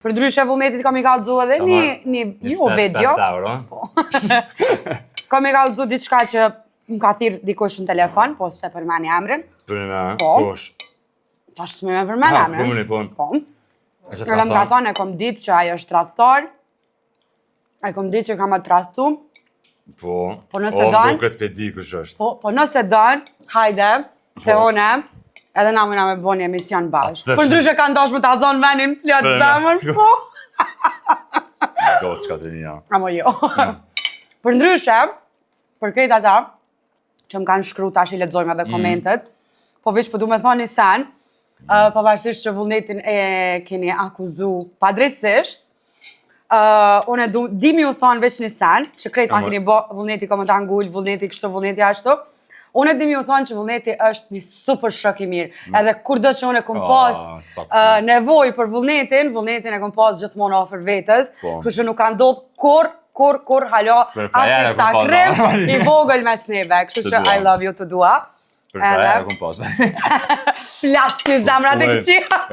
Për ndryshe Vullnetit kam i kallëzu edhe një, një, jo video, 25 euro. Kam i kallëzu diçka që më ka thirr dikush në telefon, po se përmeni emrin. Për në, Po. kush? Tash s'më me përmend Ha, emrin. po më po. Po. E që Edhe më ka thonë, e kom ditë që ajo është tradhtar, e kom ditë që ka më tradhtu, Po. Po nëse O, dan- duket pe di kush është. po, po nëse don, hajde, te Po. one, edhe na muna me bo një emision bashkë. A, Për ndryshe kanë dash me ta zonë venin plot Për me. zemër, po. Gosë ka të një. Amo jo. Për ndryshe, për krejt ata, që më kanë shkru tash i lexojmë edhe komentet, po veç po du me thonë një sen, pavarësisht që Vullnetin e keni akuzu padrejtësisht, unë e du, di mi u thonë veç një sen, që krejt ma Amo. keni bo Vullneti komentar ngul, Vullneti kështu, Vullneti ashtu. Unë e di mi u thonë që Vullneti është një super shok i mirë. Edhe kur do që unë e kom Ah, pas sa nevojë për Vullnetin, Vullnetin e kom pas gjithmonë afër vetes, kështu që nuk ka ndodhur kur kur kur hala Për frajer asnjë e kom pas, cakrim normalisht. i vogël mes neve. Kështu Të që dua. I love you, të dua. Për frajer e kom pas. Plasni zemrat e Oj. këqija.